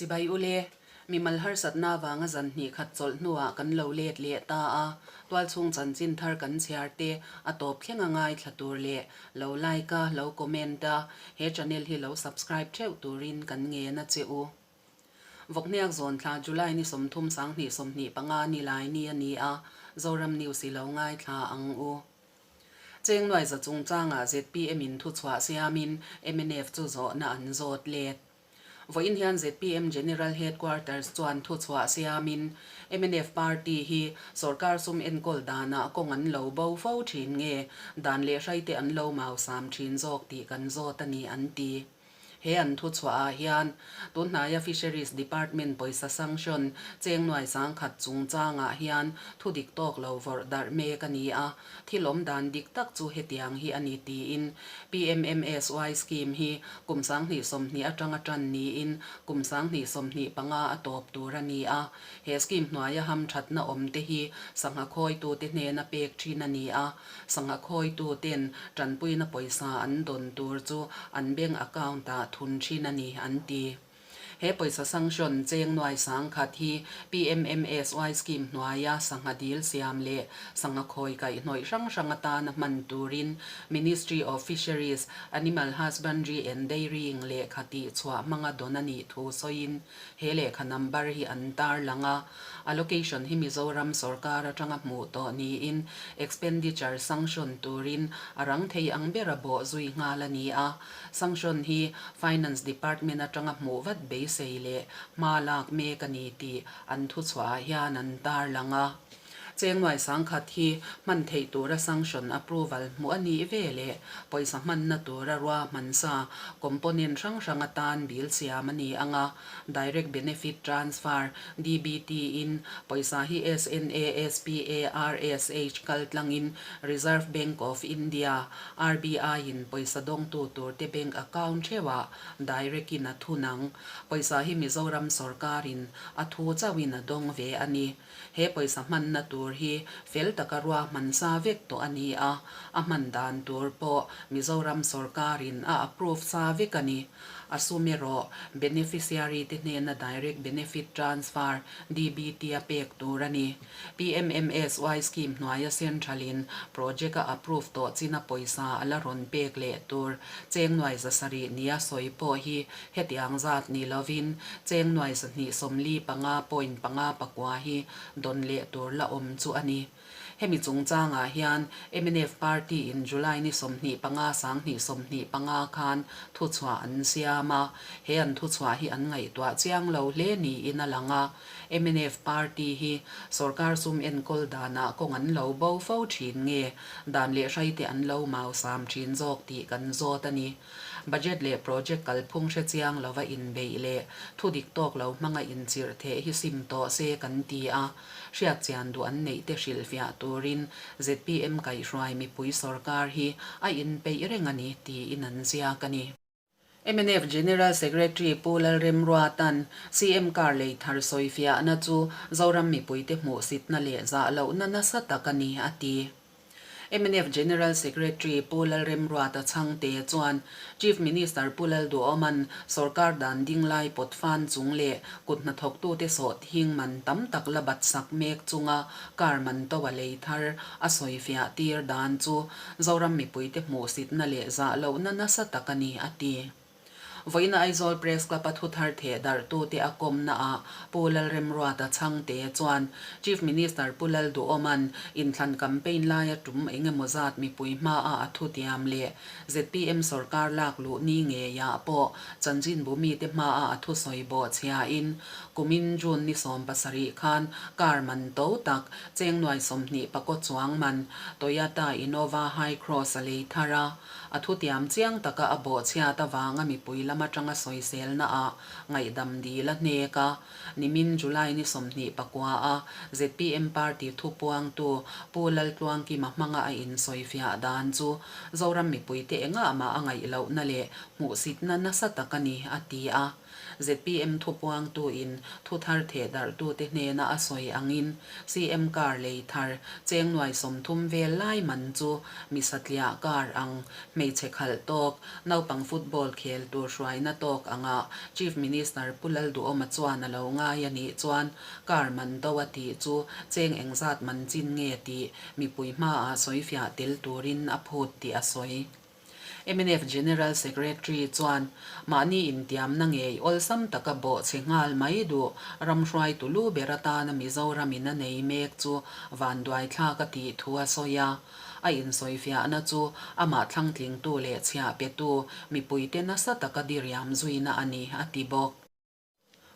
Chibai ule, mimal harsatna avanga zan hnih khat chawlh hnuah kan lo let leh ta a, tualchhung chanchin thar kan chhiar te a tawp thleng a ngaithla tur leh lo like a, lo comment a, he channel hi lo subscribe theuh turin kan ngen a che u. Vawkhniak zawn thla July ni 30 2025 ni lai ni a ni a, Zoram News i lo ngaithla ang u. Cheng nuaiza chungchangah zpm in thuchhuah siamin mnf chu zawhna an zawt let. Vawiin hian zpm General Headquarters chuan thuchhuah siamin mnf party hi sorkar sum enkawl danah kawng an lo bo fo thin nge dan leh hraite an lo mausam thin zawk tih kan zawt a ni an ti. He an thuchhuah ah hian tunhnaia Fisheries Department pawisa sanction cheng nuai 10,000 chungchangah hian thu dik tawk lo vawrh darh mek a ni a, thil awm dan dik tak chu hetiang hi a ni tiin PMMSY scheme hi kum 2020 atanga tan niin kum 2025 a tawp tur a ni a. He scheme hnuaia hamthatna awm te hi sangha khawitute hnena pek thin a ni a. Sangha khawitu ten tanpuina pawisa an dawn tur chu an bank account ah thun thin a ni, an ti. He pawisa sanction cheng nuai 10,000 hi PMMSY scheme hnuaia sangha dil siam leh sangha khawi kaihhnawih hrang hrang atana hman turin Ministry of Fisheries, Animal Husbandry and Dairying lehkha tihchhuah hmanga dawn a nih thu sawiin He lehkha number hi an tarlang a, allocation hi Mizoram sorkar atanga hmuh tawh niin expenditure sanction turin a rang thei ang bera bawh zui nghal a ni a. Sanction hi Finance Department atanga hmuh vat beisei leh hma lak mek a ni tih an thuchhuah ah hian an tarlang a. Cheng nuai 10,000 hi hman theih tura sanction approval hmuh a nih ve leh pawisa hmanna tura ruahman sa component hrang hrang atan bill siam a ni ang a, Direct Benefit Transfer, DBT, in pawisa hi SNASPARSH kal tlangin Reserve Bank of India, RBI, in pawisa dawngtu turte bank account theuhah direct in a thun ang. Pawisa hi Mizoram sorkarin a thu chauhin a dawng ve a ni. He pawisa hmanna tur hi fel taka ruahman sa vek tawh a ni a, a hman dan tur pawh Mizoram sorkarin a approve sa vek a ni. A sum erawh beneficiary te hnena Direct Benefit Transfer, DBT, a pek tur a ni. PMMSY scheme hnuaia Central in project a approve tawh china pawisa a la rawn pek leh tur cheng nuai 700 nia sawi pawh hi Hetiang zat ni lovin cheng nuai 245 point panga pakua hi dawn leh tur la awm chu a ni. Hemi chungchangah hian mnf party in July ni 25 2025 khan thuchhuah an siam a, he an thuchhuah hi an ngaihtuah chiang lo hle niin a lang a. Mnf party hi sorkar sum enkawl danah kawng an lo bo fo thin nge dan leh hraite an lo mausam thin zawk tih kan zawt a ni. Budget leh project kalphung hre chiang lova inbeih leh thu dik tawk lo hmanga inchirh theh hi sim tawh se kan ti a, hriat chian duh an neih te hrilhfiah turin zpm kaihhruai mipui sorkar hi a inpeih reng a ni tiin an ziak a ni. Mnf General Secretary Pu Lalremruata'n CM car lei thar sawifiahna chu Zoram mipuite hmuhsitna leh zah lohna nasa tak a ni a ti. Mnf General Secretary Pu Lalremruata Chhangte chuan Chief Minister Pu Lalduhawma'n sorkar dan ding lai pawt fan chung leh kut hnathawktute sawh thing man tam tak la bat sak mek chunga car man to a lei thar a sawifiah tir dan chu Zoram mipuite hmuhsitna leh zah lohna nasa tak a ni, a ti. Vawiina Aizawl Press Club-a thuthar theh darhtute a kawmnaah Pu Lalremruata Chhangte chuan Chief Minister Pu Lalduhawma'n inthlan campaign laia tum eng emaw zat mipui hmaah a thutiam leh zpm sorkar lak luh ni ngeiah pawh chanchinbu mite hmaah a thusawi bawh chhiain kumin June ni 17 khan car man to tak cheng nuai 20 pakaw chuang man Toyota Innova Hycross a lei thar a. A thutiam chiang taka a bawhchhiat avanga mipui lam atanga sawiselna ah ngaihdam dil a hnek a, nimin July ni 29 a zpm party thupuangtu Pu Laltluangkima hmanga a insawifiah dan chu Zoram mipuite engah mah a ngaih lohna leh hmuhsitna nasa tak a ni, a ti a. Zpm thupuangtuin thuthar thehdarhtute hnena a sawi angin CM car lei thar cheng nuai 30 vel lai man chu mi satliah car ang hmeichhe khalh tawk, naupang football khel tur hruaina tawk angah Chief Minister Pu Lalduhawma chuan a lo ngai a nih chuan car man do a tih chu cheng engzat man chin nge tih mipui hmaah sawifiah tel turin a phut tih a sawi. Mnf General Secretary chuan mahni intiamna ngei awlsam taka bawhchhe nghal mai duh ram hruaitu lu ber atana Mizoramin a nei mek chu vanduaithlak a tih thu a sawi a. A insawifiahna chu amah thlangtlingtu leh chhiah petu mipuite nasa taka diriam zuina a ni, a ti bawk.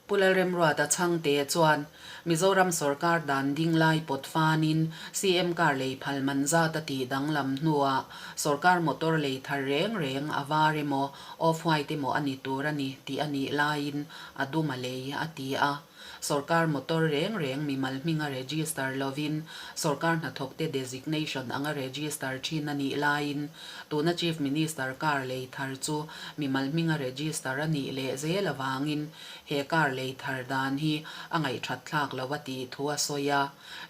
Pu Lalremruata Chhangte chuan Mizoram sawrkar dan ding lai pawt fanin CM car lei phal man zat a tih danglam hnuah sawrkar motor lei thar reng reng a var emaw off white emaw a ni tur a ni tih a nih laiin a dum a lei a ti a. Sawrkar motor reng reng mimal hminga register lovin sawrkar hnathawkte designation anga register thin a nih laiin Tuna Chief Minister car lei thar chu mimal hminga register a nih leh zel avangin he car lei thar dan hi a ngaihthat thlak lo a tih thu a sawi a.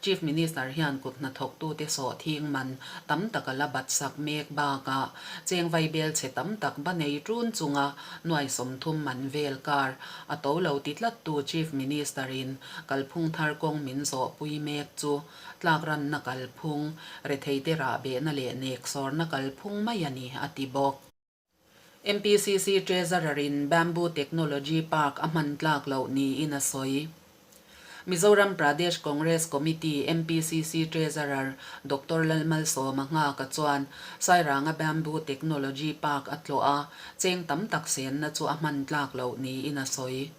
Chief Minister hian kut hnathawktute sawhthing man tam tak a la bat sak mek bakah cheng vaibel chhe tam tak ba nei ṭun chunga nuai 30 man vel car a to lo ti tlattu Chief Minister in kalphung thar kawng min zawhpui mek chu Tlakranna kalphung, retheite rahbehna leh neksawrna kalphung mai a ni, a ti bawk. MPCC Treasurer-in Bamboo Technology Park a hman tlak loh niin a sawi. Mizoram Pradesh Congress Committee, MPCC, Treasurer Doctor Lalmalsawma Nghaka chuan Sairanga Bamboo Technology Park a tlawh a, cheng tam tak senna chu a hman tlak loh niin a sawi.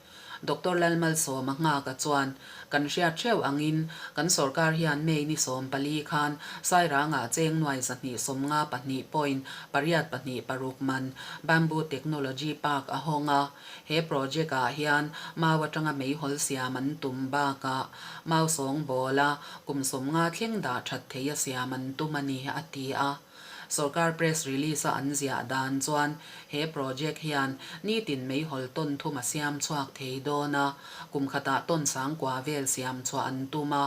Doctor Lalmalsawma Nghaka chuan, Kan hriat theuh angin kan sorkar hian May ni 14 khan Sairangah cheng nuai 252 point pariat pahnih paruk man Bamboo Technology Park a hawng a. He project ah hian mau atanga meihawl siam an tum bakah mau sawngbawla kum 50 thleng dah that theia siam an tum a ni, a ti a. Sorkar press release a an ziah dan chuan he project hian nitin meihawl tawn thum a siam chhuak thei dawn a, kum khatah tawn sangkua vel siam chhuah an tum a,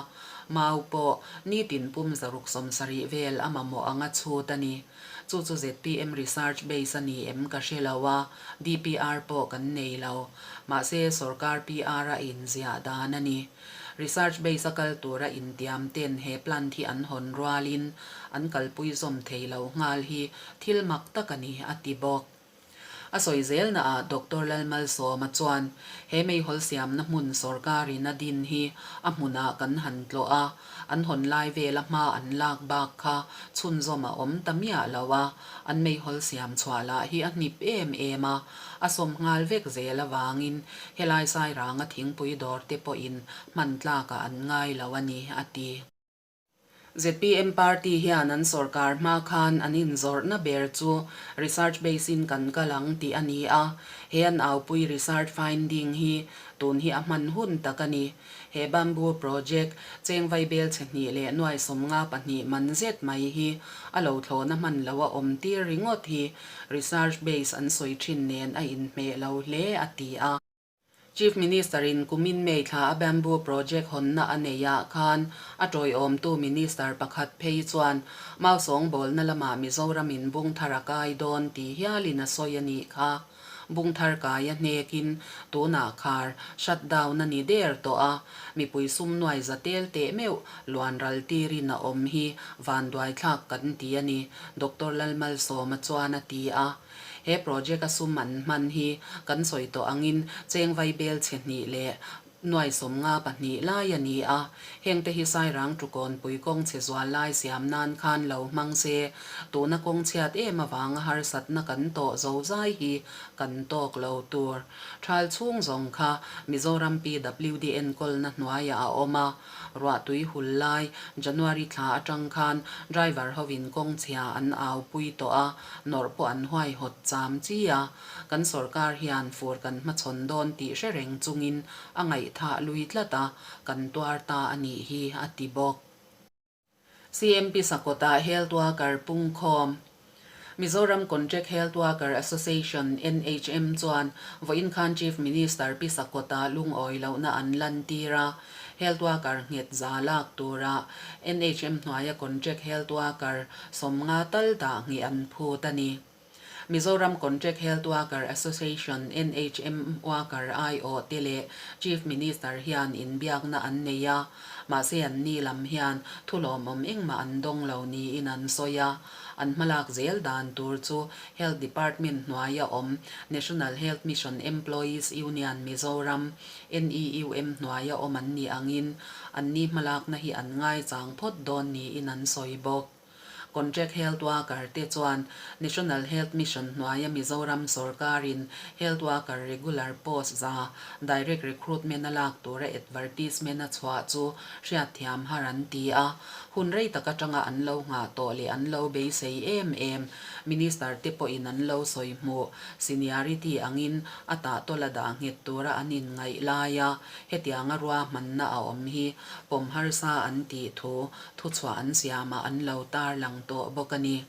mau pawh nitin pum 670 vel a mamawh anga chhut a ni. Chu chu zpm research base a ni em ka hre lo a, DPR pawh kan nei lo. Mahse sorkar PR a inziah dan a ni. Research base a kal tura intiam ten he plant hi an hawn rualin an kalpui zawm thei lo nghal hi thil mak tak a ni, a ti bawk. A sawi zelnaah Doctor Lalmalsawma chuan he meihawl siamna hmun sawrkarin a din hi a hmunah kan han tlawh a, an hawn lai vela hma an lak bak kha chhunzawm a awm ta miah lo a, an meihawl siam chhuah lah hi a hnip em em a, A sawm nghal vek zel avangin helai Sairanga thingpui dawr te pawhin hman tlakah an ngai lo a ni, a ti. Zpm party hian an sorkar hma khan an inzawrhna ber chu research base in kan kal ang tih a ni a, he an aupui research finding hi tun hi a hman hun tak a ni. He bamboo project, cheng vaibel chhe hnih leh nuai 52 man zet mai hi a lo thlawhna hman lo a awm tir ringawt hi research base an sawi thin nen a inhmeh lo hle, a ti a. Chief Minister in kumin May thla a bamboo project hawnna a neih ah khan a tawiawmtu Minister pakhat phei chuan mau sawngbawlna lamah Mizoram in bung thar a kai dawn ti hialin a sawi a nih kha. Bung thar kai a hnekin tunah khar shut down a ni der tawh a, mipui sum nuai za tel teh meuh luan ral tirin a awm hi vanduaithlak kan ti a ni, Doctor Lalmalsawma chuan a ti a. He project a sum an hman hi kan sawi tawh angin cheng vaibel chhe hnih leh Nuai 52 lai a ni a, hengte hi Sairang Tukawnpui kawng chhe zual lai siam nan khan lo hmang se, tuna kawng chhiat em avanga harsatna kan tawh zo zai hi kan tawk lo tur. Thal chhung zawng kha Mizoram PWD enkawlna hnuaiah a awm a, ruahtui hul lai January thla atang khan driver hovin kawng chhia an aupui tawh a, nawrh pawh an huaihawt cham chi a. Kan sorkar hian fur kan hmachhawn dawn tih hre reng chungin a ngaihthah lui tlat a, kan tuar ta a nih hi, a ti bawk. CMP Sakawtah Health Worker pungkhawm. Mizoram Contract Health Worker Association, NHM, chuan vawiin khan Chief Minister Pi Sakawta lungawi lohna an lantir a, Health Worker nghet za lak tura NHM hnuaia Contract Health Worker 50 tal dah ngheh an phut a ni. Mizoram Contract Health Worker Association, NHM, worker aiawh te leh Chief Minister hian inbiakna an nei a, mahse an ni lam hian thulawmawm engmah an dawng lo niin an sawi a. An hmalak zel dan tur chu Health Department hnuaia awm National Health Mission Employees Union Mizoram, NEUM, hnuaia awm an nih angin anni hmalakna hi an ngaichang phawt dawn niin an sawi bawk. Contract Health Worker te chuan National Health Mission hnuaia Mizoram sawrkarin Health Worker regular post za direct recruitment a lak tura advertisement a chhuah chu hriatthiam har an ti a. Hun rei tak atanga an lo nghah tawh leh an lo beisei em em Minister te pawhin an lo sawi hmuh seniority angin a tahtawla dah nghet tura an inngaih laia hetianga ruahmanna a awm hi pawm harsa an tih thu Thuchhuah an siamah an lo tarlang tawh bawk a ni.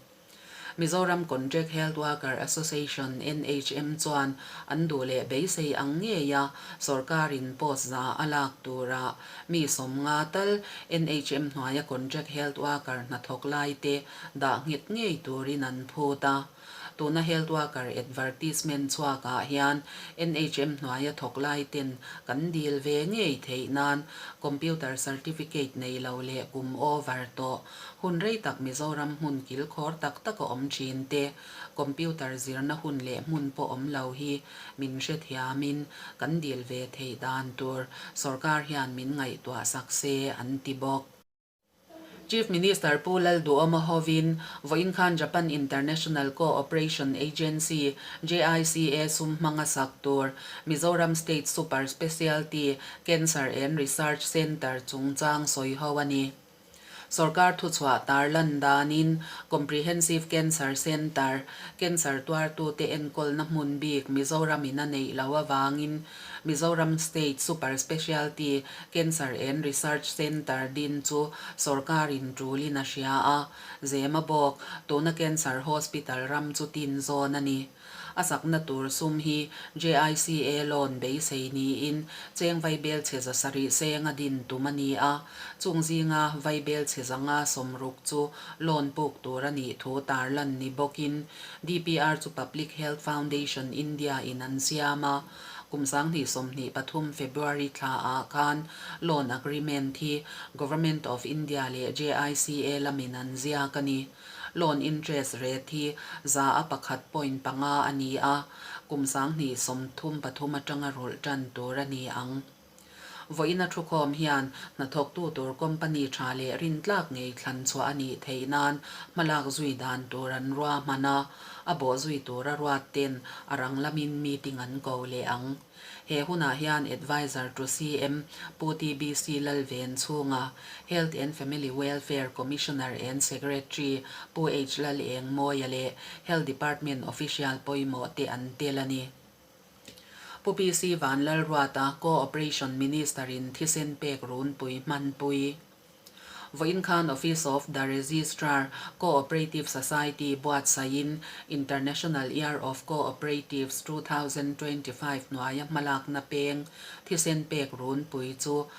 Mizoram Contract Health Worker Association, NHM, chuan an duh leh beisei ang ngeia sawrkarin post za a lak turah mi 50 tal NHM hnuaia Contract Health Worker hnathawk laite dah nghet ngei turin an phut a. Tuna Health Worker advertisement chhuakah hian NHM hnuaia thawk lai ten kan dil ve ngei theih nan Computer Certificate nei lo leh kum over tawh hun rei tak Mizoram hmun kilkhawr tak tak a awm thin te Computer zirna hun leh hmun pawh awm lo hi min hrethiamin kan dil ve theih dan tur sawrkar hian min ngaihtuah sak se an ti bawk. Chief Minister Pu Lalduhoma hovin vawiin khan Japan International Co-operation Agency, JICA, sum hmanga sak tur Mizoram State Super Specialty Cancer and Research Centre chungchang sawi ho a ni. Sorkar thuchhuah tarlan danin Comprehensive Cancer Centre, cancer tuartute enkawlna hmun bik Mizoramin a neih loh avangin Mizoram State Super Specialty Cancer and Research Centre din chu sorkarin tulin a hria a, Zema bawk, tuna Cancer Hospital ram chu tin zawn a ni. A sakna tur sum hi JICA loan beisei niin cheng vaibel chhe 700 senga din tum a ni a, chung zinga vaibel chhe 560 chu loan puk tur a nih thu tarlan ni bawkin DPR chu Public Health Foundation India in an siam a, Kum 2023 February thla ah khan loan agreement hi Government of India leh JICA lamin an ziak a ni. Loan interest rate hi 1.5% a ni a, kum 2033 atanga rulh tan tur a ni ang. Vawiina thukhawm hian hnathawktu tur company tha leh rintlak ngei thlan chhuah a nih theih nan hmalak zui dan tur an ruahman a, a bawh zui tura ruat ten a rang lamin meeting an ko leh ang. He hunah hian Adviser to CM Pu TBC Lalven chhunga Health and Family Welfare Commissioner and Secretary Pu H Lalengmawia leh Health Department official pawimawh te an tel a ni. Pu PC Vanlalruata, Co-operation Minister-in thisen pek runpui hmanpui. Vawiin khan Office of the Registrar, Co-operative Society buatsaihin International Year of Co-operatives 2025 hnuaia hmalakna peng thisen pek runpui chu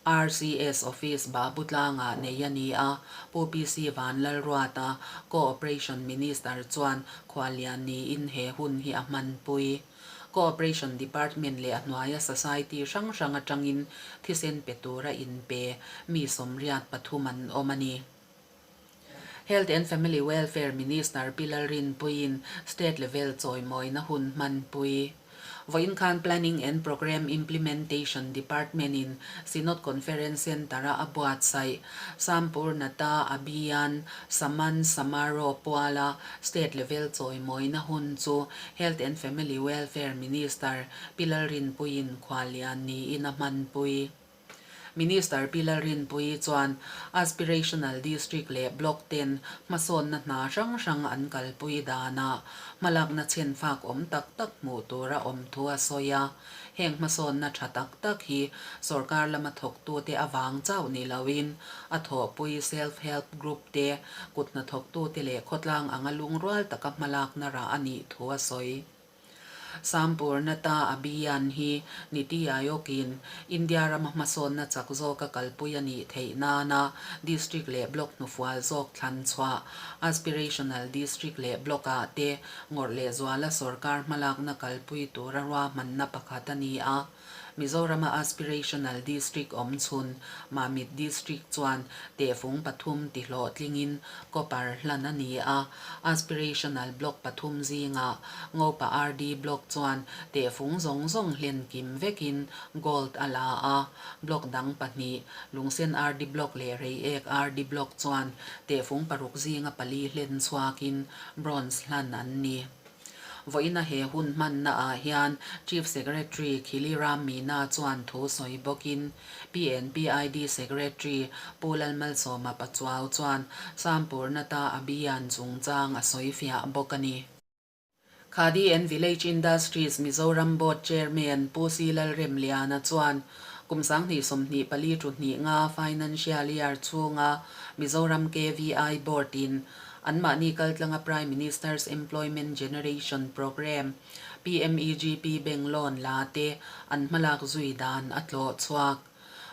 RCS Office Babutlangah nei a ni a, Pu PC Vanlalruata, Co-operation Minister chuan Khuallian niin he hun hi a hmanpui. Cooperation Department leh a hnuaia society hrang hrang atangin thisen pe tura inpe mi 83 an awm a ni. Health and Family Welfare Minister Pi Lalrinpuiin State Level chawimawina hun hmanpui. Vawiin khan Planning and Programme Implementation Department-in Synod Conference Centre-a a buatsaih Sampurnata Abhiyan Samman Samaroh puala State Level chawimawina hun chu Health and Family Welfare Minister Pi Lalrinpuiin khuallian niin a hmanpui. Minister Pi Lalrinpuii chuan Aspirational District leh Block ten hmasawnna hna hrang hrang an kalpui danah hmalakna chhenfak awm tak tak hmuh tur a awm thu a sawi a. Heng hmasawnna tha tak tak hi sorkar lama thawktute avang chauh ni loin a thawhpui Self Help Group te, kut hnathawktute leh khawtlang anga lungrual taka hmalakna rah a nih thu a sawi. Sampurnata Abhiyan hi Niti Aayog-in India rama hmasawnna chak zawka kalpui a nih theih nana District leh Block hnufual zawk thlan chhuah, Aspirational District leh Block-ah te ngawrh leh zuala sorkar hmalakna kalpui tura ruahmanna pakhat a ni a. Mizorama Aspirational District awm chhun Mamit District chuan tehfung pathum ti hlawhtlingin Copper hlan a ni a. Aspirational Block pathum zingah Ngopa RD Block chuan tehfung zawng zawng hlen kim vekin Gold a la a. Block dang pahnih, Lungsen RD Block leh Reiek RD Block chuan tehfung paruk zinga pali hlen chhuakin Bronze hlan an ni. Vawiina he hun hmanna ah hian Chief Secretary Khili Ram Meena chuan thu sawi bawkin PNPID Secretary Pu Lalmalsawma Pachuau chuan Sampurnata Abhiyan chungchang a sawi fiah bawk a ni. Khadi and Village Industries Mizoram Board Chairman Pu C Lalremliana chuan kum 2024 thu hnih nga Financial Year chhunga Mizoram KVI Board-in Anmahni kaltlanga Prime Minister's Employment Generation Programme, PMEGP, bank loan la te an hmalak zui dan a tlawh chhuak.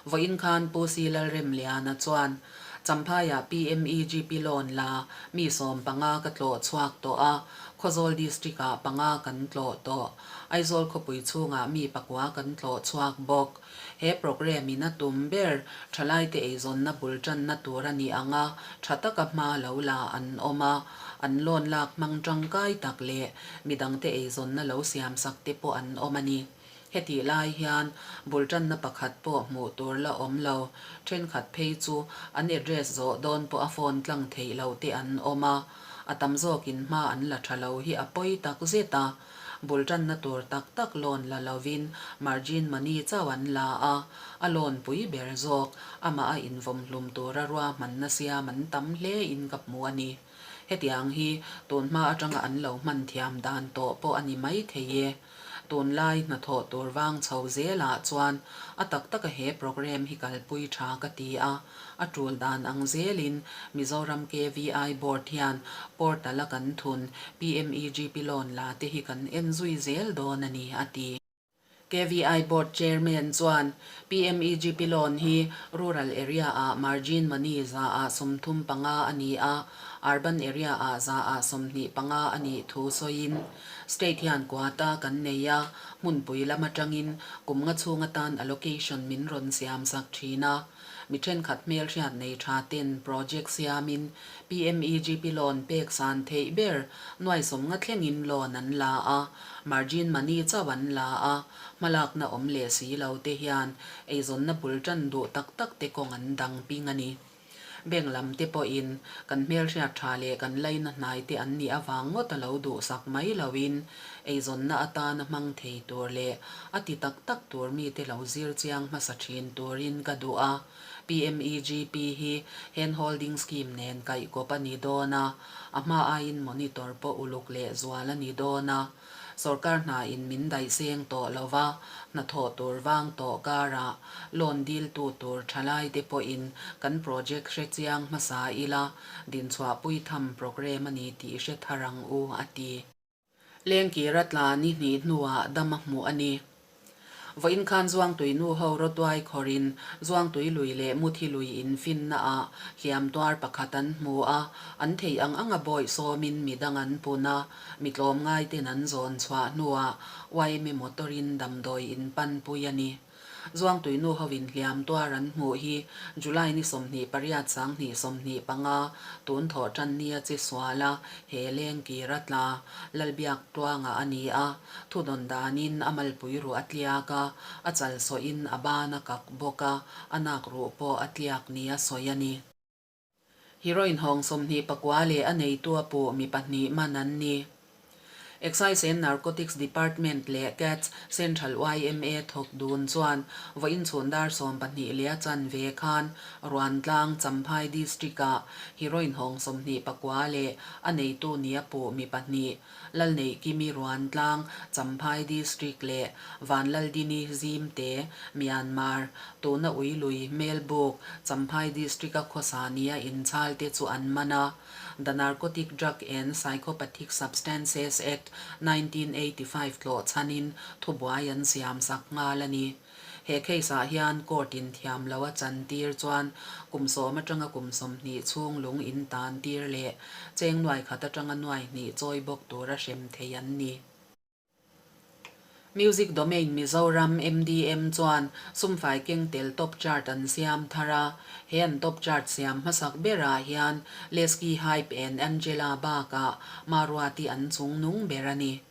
Vawiin khan Pu C. Lalremliana chuan Champhaiah PMEGP loan la mi 15 ka tlawh chhuak tawh a, Khawzawl District-ah panga kan tlawh tawh. Aizawl khawpui chhungah mi pakua kan tlawh chhuak bawk. He programme in a tum ber thalaite eizawnna bul tanna tur a nih ang a, tha taka hma lo la an awm a, an loan lak hmang tangkai tak leh midangte eizawnna lo siamsak te pawh an awm a ni. Hetih lai hian bul tanna pakhat pawh hmuh tur la awm lo, thenkhat phei chu an address zawh dawn pawh a phone tlang theih loh te an awm a, a tam zawkin hma an la tha lo hi a pawi tak zet a. Bul tanna tur tak tak loan la lovin margin money chauh an la a, a loan pui ber zawk amah a invawm hlum tura ruahmanna siam an tam hle in ka hmu a ni. Hetiang hi tunhma atanga an lo hman thiam dan tawh pawh a ni mai thei e. Tunlai hnathawh tur vang chho zelah chuan a tak taka he programme hi kalpui tha ka ti a, A tul dan ang zelin Mizoram KVI Board hian portal a kan thun PMEGP loan la te hi kan en zui zel dawn a ni, a ti. KVI Board Chairman chuan PMEGP loan hi rural area ah margin money 35% a ni a, urban area ah 25% a nih thu sawiin state hian quota kan nei a, hmunpui lam atangin kum nga chhung atan allocation min rawn siam sak thin a. Mi thenkhat hmelhriat nei tha ten project siamin PMEGP loan pek san theih ber nuai 50 thlengin loan an la a, margin money chauh an la a, hmalakna awm leh si lo te hian eizawnna bul tan duh tak tak te kawng an dang ping a ni. Bank lam te pawhin kan hmelhriat tha leh kan laina hnai te an nih avang ngawt a lo duhsak mai loin eizawnna atana hmang thei tur leh a ti tak tak tur mite lo zir chiang hmasa thin turin ka duh a. PMEGP hi hand holding scheme nen kaihkawp a ni dawn a, a hma aiin monitor pawh uluk leh zual a ni dawn a. Sorkar hna in min daih seng tawh lo va, hnathawh tur vang tawh karah loan diltu tur thalai te pawhin kan project hre chiang hmasa ila, dinchhuahpui tham programme a ni tih hre thar ang u, a ti. Lengkir a tla ni hnih hnuah dam a hmuh a ni. Vawiin khan Zuangtui nu ho rawtuai khawrin Zuangtui lui leh Muthi lui infinna ah hliam tuar pakhat an hmu a, an theih ang anga bawih sawmin mi dang an pun a, mi tlawmngai ten an zawn chhuah hnuah yma motor in damdawi in panpui a ni. Zuangtui nu hovin hliam tuar an hmuh hi July ni 28 2025 tun thawh tan nia che sual a, he lengkir a tla Lalbiak Tluanga a ni a, thudawn danin a malpui ruh a tliak a, a chal sawhin a ban a kak bawk a, a nak ruh pawh a tliak nia sawi a ni. Heroin hawng 29 leh a neitu a puh mi pahnih man an ni. Excise and Narcotics Department leh cats Central yma thawk dun chuan vawiin chhun dar 12 leh a chanve khan Ruantlang, Champhai District-ah heroin hawng 29 leh a neitu nia puh mi pahnih, Lalneihkimi Ruantlang, Champhai District leh Vanlaldini Zimte, Myanmar, tuna Uilui, Melbuk, Champhai District-a khawsa nia inchhalte chu an man a. The Narcotic Drug and Psychopathic Substances Act, 1985 tlawh chhanin thubuai an siam sak nghal a ni. He case ah hian court in thiam lo a chan tir chuan kum sawm atanga kum 20 chhung lung in tan tir leh cheng nuai khat atanga nuai hnih chawi bawk tura hrem thei an ni. Music Domain Mizoram, MDM, chuan sumfai keng tel top chart an siam thar a, he an top chart siam hmasak berah hian Lesky Hype and Angela bakah Maruati an chung nung ber a ni.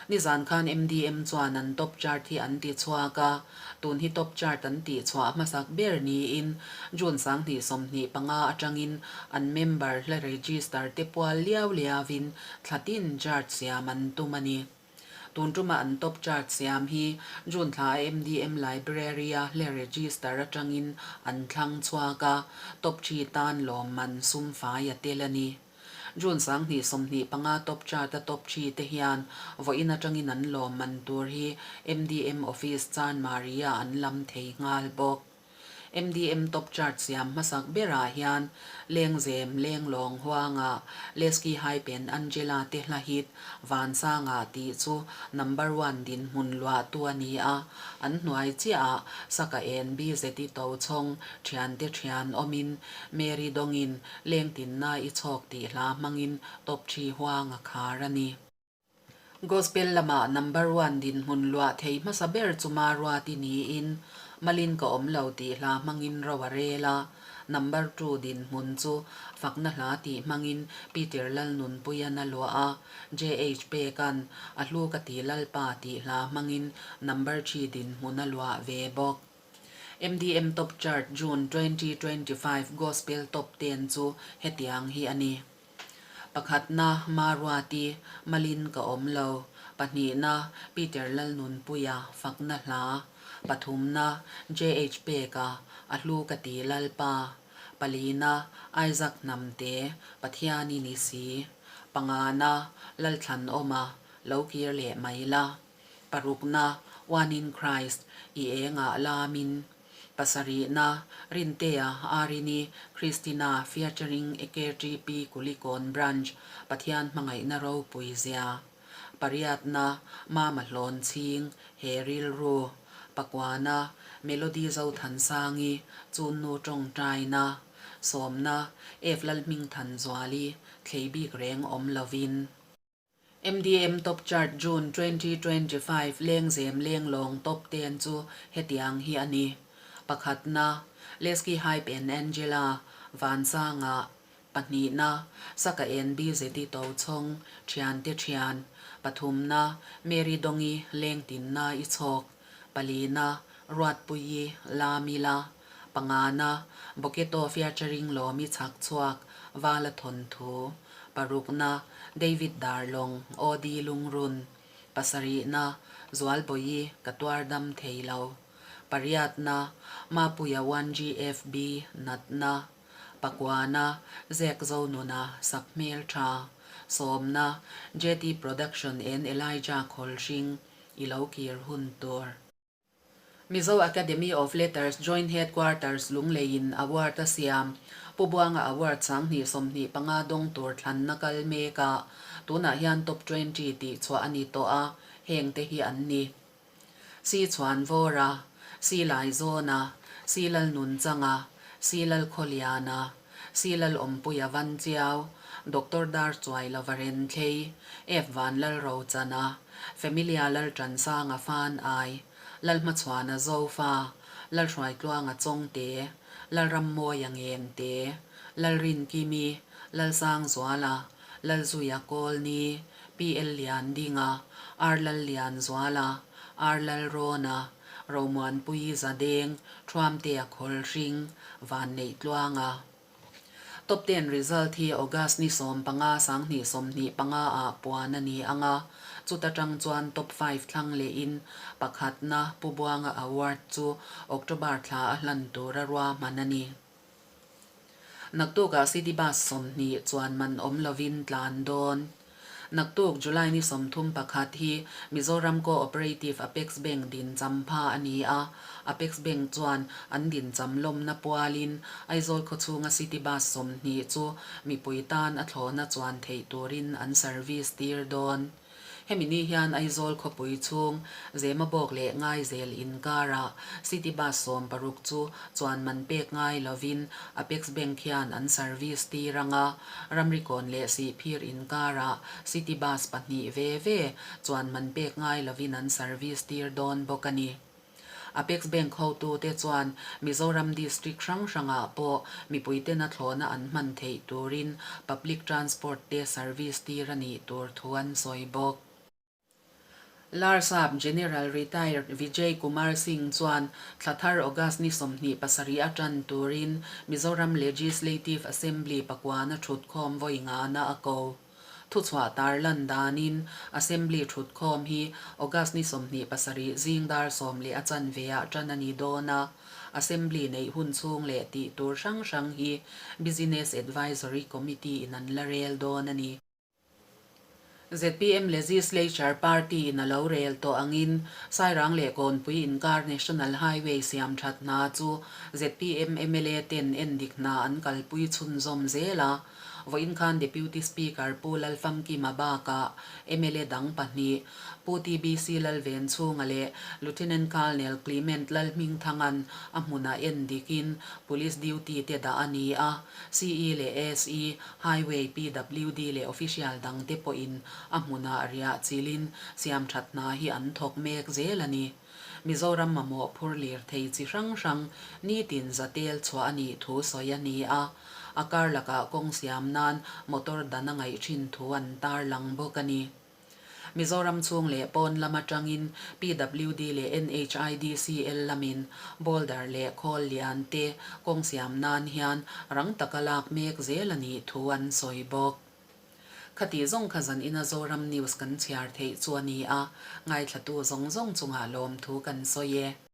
Nizan khan MDM chuan an top chart hi an ti chhuak a, tun hi top chart an tih chhuah hmasak ber niin June 2025 atangin an member hla register te pual liau liauin thla tin chart siam an tum a ni. Tun tuma an top chart siam hi June thla a MDM Library-a hle register atangin an thlang chhuak a, top three tan lawmman sum fai a tel a ni. June 2025 top chart a top three te hian vawiin atangin an lawmman tur hi MDM Office Chanmari-a an lam thei nghal bawk. MDM top chart siam hmasak berah hian Lengzem, Lenglawng, Huanga, Lesky Hype and Angela te hla hit Vansanga tih chu number one dinhmun luahtu a ni a, an hnuai chiahah Saka en BZI Tochhawng thiante thian awmin Mary Dawngin Lengtinna i chhawk tih hla hmangin top three Huanga khar a ni. Gospel lamah number one dinhmun luah thei hmasa ber chu Maruati niin Malin ka awm lo tih hla hmangin ro a rel a, number two dinhmun chu Fakna hla tih hmangin Peter Lalnunpuian a luah a, JH Peka'n A hlu ka ti Lalpa tih hla hmangin number three dinhmun a luah ve bawk. MDM Top Chart June 2025 Gospel Top Ten chu hetiang hi a ni. Pakhatna, Maruati, Malin ka awm lo. Pahnihna, Peter Lalnunpuia, Fakna hla. Pathumna, JH Peka, A hlu ka ti Lalpa. Palina, Isaac Hnamte, Pathian i ni si. Pangana, Lalthlanawma, Lo kir leh mai la. Parukna, One in Christ, I engah lamin. Pasarihna, Rintea, Arini, Christina featuring AKTP Kulikawn Branch, Pathian hmangaihna ropui zia. Pariatna, Mama Hlawn Chhing, He Rilru. Pakuana, Melody Zothansangi, Chunnu Tawngtaina. Sawmna, F Lalhmingthanzuali, Thlei bik reng awm lovin. MDM Top Chart June 2025 Lengzem Lenglawng Top Ten chu hetiang hi a ni. Pakhatna, Lesky Hype and Angela, Vansanga. Pahnihna, Saka en BZI Tochhawng, Thiante Thian. Pathumna, Mary Dongi, Lengtinna i chhawk. Palina, Ruatpuii, Lamila. Pangana, Boketo featuring Lawmi Chhakchhuak, Vala Thawnthu. Parukna, David Darlawng, OD Lungrun. Pasarihna, Zualbawi, Ka tuar dam thei lo. Pariatna, Mapuia one GFB, Natna. Pakuana, Zek Zonuna, Sak hmel tha. Sawmna, JT Production and Elijah Khawlhring, I lo kir hun tur. Mizo Academy of Letters Joint Headquarters Lungleiin award a siam. Pu Buanga Award 2025 dawng tur thlanna kal mek a, tunah hian Top 20 tih chhuah a ni tawh a, heng te hi an ni. Si Chhuanvawra, Si Laizawna, Si Lalnunchanga, Si Lalkhawliana, Si Lalawmpuia Vanchiau, Doctor Darchuailova Renthlei, F Vanlalrochana, Familia Lalṭansanga Fan Ai, Lalhmachhuana Zofa, Lalhruaitluanga Chawngte, Lalrammawia Ngengte, Lalrinkimi, Lalsangzuala, Lalzuia Kawlni, PL Liandinga, R Lallianzuala, R Lalrawna, Romuanpuii Zadeng, Thuamtea Khawlhring, Vanneihtluanga. Top ten result hi August ni 15 25 ah puan a ni ang a. Chuta tang chuan top five thlang lehin pakhatna Pu Buanga Award chu October thla a hlan tura ruahman a ni. Naktukah City Bus 20 chuan man awm lovin tlan dawn. Naktuk July ni 31 hi Mizoram Co-operative Apex Bank din champha a ni a, Apex Bank chuan an din cham lawmna pualin Aizawl khawchhunga City Bus 20 chu mipui tan a thlawhna chuan theih turin an service tir dawn. Hemi ni hian Aizawl khawpui chhung Zemabawk leh Ngaizel inkarah City Bus 60 chu chuan man pek ngai lovin Apex Bank hian an service tir ang a, Ramrikawn leh Sihphir inkarah City Bus pahnih ve ve chuan man pek ngai lovin an service tir dawn bawk a ni. Apex Bank hotute chuan Mizoram District hrang hrangah pawh mipuitena thlawhna an hman theih turin Public Transport te service tir a nih tur thu an sawi bawk. Larsap General Retired Vijay Kumar Singh chuan thla thar August ni 27 a tan turin Mizoram Legislative Assembly pakuana thutkhawm vawi ngana a ko. Thuchhuah tarlan danin Assembly thutkhawm hi August ni 27 zing dar sawm leh a chanve ah tan a ni dawn a, Assembly neih hun chhung leh tih tur hrang hrang hi Business Advisory Committee in an la rel dawn a ni. Zpm Legislature Party in a lo rel tawh angin Sairang leh Kawnpui inkar National Highway siam that hna chu zpm mla ten endik hna an kalpui chhunzawm zel a. Vawiin khan Deputy Speaker Pu Lalfamkima bakah mla dang pahnih, Pu TBC Lalvenchhunga leh Lieutenant Colonel Clement Lalhmingthanga'n a hmunah en dikin Police duty te dah a ni a, CE leh SE, Highway, PWD leh official dangte pawhin a hmunah riah chilin siamthat hna hi an thawk mek zel a ni. Mizoram mamawh phur lirthei chi hrang hrang nitin zatel chhuah a nih thu sawi a ni a, a kar lakah kawng siam nan motor dan a ngaih thin thu an tarlang bawk a ni. Mizoram chhung leh pawn lam atangin PWD leh NHIDCL lamin boulder leh khawl lian te kawng siam nan hian rang taka lak mek zel a nih thu an sawi bawk. Khati zawng kha zan ina Zoram News kan chhiar theih chu a ni a, ngaithlatu zawng zawng chungah lawmthu kan sawi e.